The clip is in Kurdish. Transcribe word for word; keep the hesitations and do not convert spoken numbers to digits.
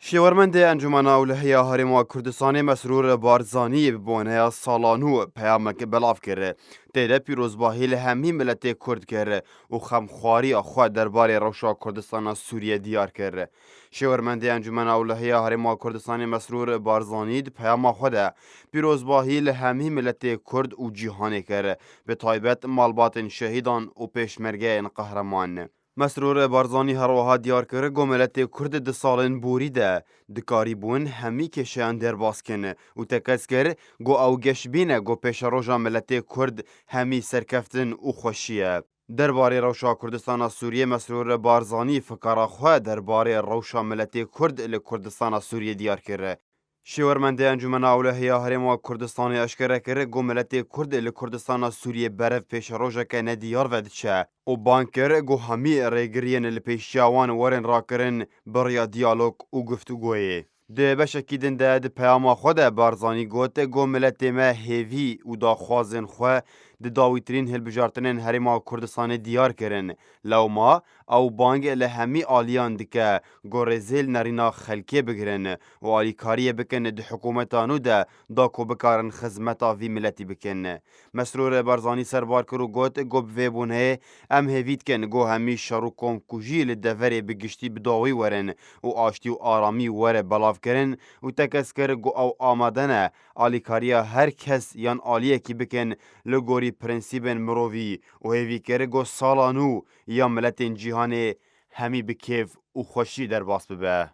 Şêwermendê Encûmena Ewlehiya Herêma Kurdistanê Mesrûr Barzanî bi boneya sala nû peyamek belav kir. Tê de pîrozbahî li hemî miletê Kurd kir û xemxwariya xwe derbarê rewşa Kurdistana Sûriyê diyar kir. Şêwermendê Encûmena Ewlehiya Herêma Kurdistanê Mesrûr Barzanî di peyama xwe de pîrozbahî li hemî miletê Kurd û cîhanê kir, bi taybet malbatên şehîdan û pêşmergeyên qehreman. Mesrûr Barzanî her wiha diyar kir ku miletê Kurd di salên borî de dikarîbûn hemî kêşeyan derbas kin û tekez kir ku ew geşbîn e ku pêşeroja miletê Kurd hemî serkeftin û xweşî ye. Derbarê rewşa Kurdistana Sûriyê Mesrûr Barzanî fikara xwe derbarê rewşa miletê Kurd li Kurdistana Sûriyê diyar kir. Şêwermendê Encûmena Ewlehiya Herêma Kurdistanê eşkere kir ku miletê Kurd li Kurdistana Sûriyê berev pêşerojeke nediyar ve diçe û bang kir ku hemî rêgiriyên li pêşiya wan werin rakirin bi riya diyalog û guftûgoyê. Di beşekî din de di peyama xwe de Barzanî got ku miletê me hêvî û daxwazên xwe di dawîtirîn hilbijartinên Herêma Kurdistanê diyar kirin. Lewma ew bang li hemî aliyan dike ku rêzê li nerîna xelkê bigirin û alîkariyê bikin di hikûmeta nû de da ku bikarin xizmeta vî miletî bikin. Mesrûr Barzanî serbar kir û got ku bi vê boneyê em hêvî dikin ku hemî şer û komkujî li deverê bi giştî bi dawî werin û aştî û aramî were belavkirin û tekez kir ku ew amade ne alîkariya her kes yan aliyekî bikin li gorî prensîbên mirovî û hêvî kir ku sala nû ya miletên cîhanê hemî bi kêf û xweşî derbas bibe.